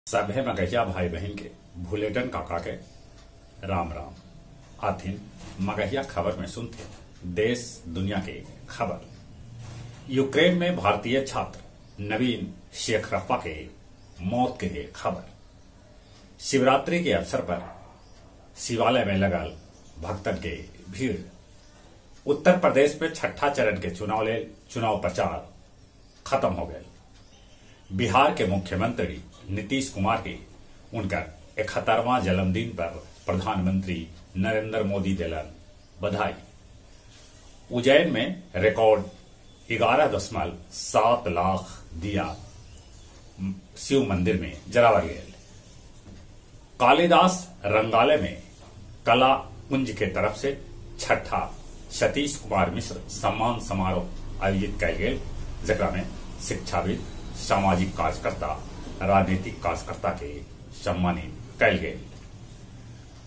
सभे मगहिया भाई बहन के भुलेटन काका के राम राम। आथिन मगहिया खबर में सुनते देश दुनिया के खबर। यूक्रेन में भारतीय छात्र नवीन शेखरप्पा के मौत के खबर। शिवरात्रि के अवसर पर शिवालय में लगल भक्तन के भीड़। उत्तर प्रदेश में छठा चरण के चुनाव ले चुनाव प्रचार खत्म हो गए। बिहार के मुख्यमंत्री नीतीश कुमार के उनका 71वां जन्मदिन पर प्रधानमंत्री नरेंद्र मोदी दिलन बधाई। उज्जैन में रिकॉर्ड 11.7 लाख दिया शिव मंदिर में जरावल गए। कालिदास रंगालय में कला कुंज के तरफ से छठा सतीश कुमार मिश्र सम्मान समारोह आयोजित कयल गेल, जकरा में शिक्षाविद, सामाजिक कार्यकर्ता, राजनीतिक कार्यकर्ता के सम्मानित कयल गेल।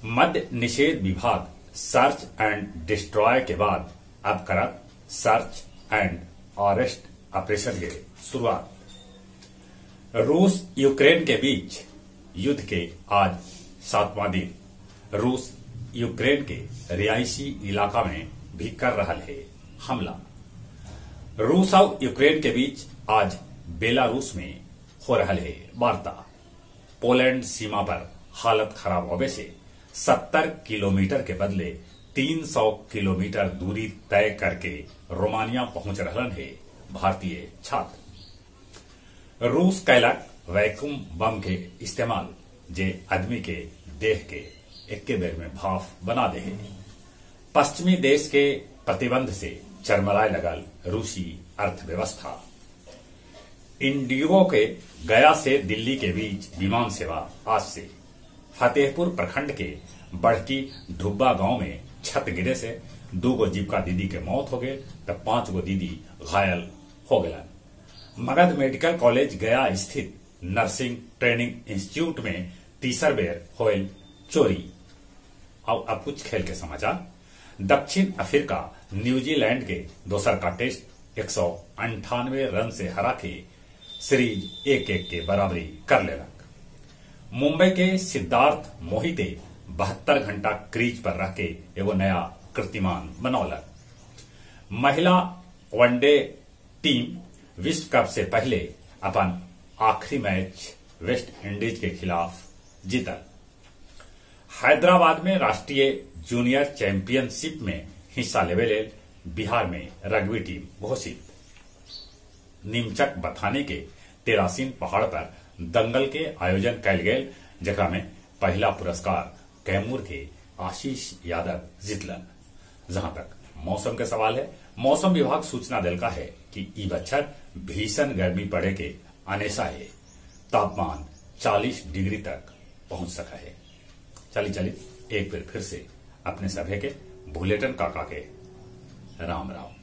मद्य निषेध विभाग सर्च एंड डिस्ट्रॉय के बाद अब करत सर्च एंड अरेस्ट ऑपरेशन के शुरुआत। रूस यूक्रेन के बीच युद्ध के आज 7वां दिन। रूस यूक्रेन के रिहायशी इलाका में भी कर रहा है हमला। रूस और यूक्रेन के बीच आज बेलारूस में हो रहा है वार्ता। पोलैंड सीमा पर हालत खराब होने से 70 किलोमीटर के बदले 300 किलोमीटर दूरी तय करके रोमानिया पहुंच रहा है भारतीय छात्र। रूस कैलक वैक्यूम बम के इस्तेमाल जे आदमी के देह के एक्के बेर में भाफ बना दे। पश्चिमी देश के प्रतिबंध से चरमराए लगल रूसी अर्थव्यवस्था। इंडिगो के गया से दिल्ली के बीच विमान सेवा आज से। फतेहपुर प्रखंड के बड़की ढुब्बा गांव में छत गिरे से 2 जीविका दीदी के मौत हो गए तो 5 दीदी घायल हो गए। मगध मेडिकल कॉलेज गया स्थित नर्सिंग ट्रेनिंग इंस्टीट्यूट में तीसर बेर होयल चोरी। और अब कुछ खेल के समाचार। दक्षिण अफ्रीका न्यूजीलैंड के दोसर का टेस्ट 198 रन से हरा के सीरीज 1-1 के बराबरी कर लेलक। मुंबई के सिद्धार्थ मोहिते 72 घंटा क्रीज पर रह के एगो नया कीर्तिमान बनौलक। महिला वनडे टीम विश्व कप से पहले अपन आखिरी मैच वेस्ट इंडीज के खिलाफ जीतल। हैदराबाद में राष्ट्रीय जूनियर चैंपियनशिप में हिस्सा लेवे लेल बिहार में रग्बी टीम घोषित। निमचक बथाने के तेरासीन पहाड़ पर दंगल के आयोजन कयल गेल, जकरा में पहला पुरस्कार कैमूर के आशीष यादव जीतलन। जहां तक मौसम के सवाल है, मौसम विभाग सूचना दिलका है कि ई बच्छर भीषण गर्मी पड़े के अनेसा है। तापमान 40 डिग्री तक पहुंच सका है। चली चली एक बार फिर से अपने सभे के भुलेटन काका के राम राम।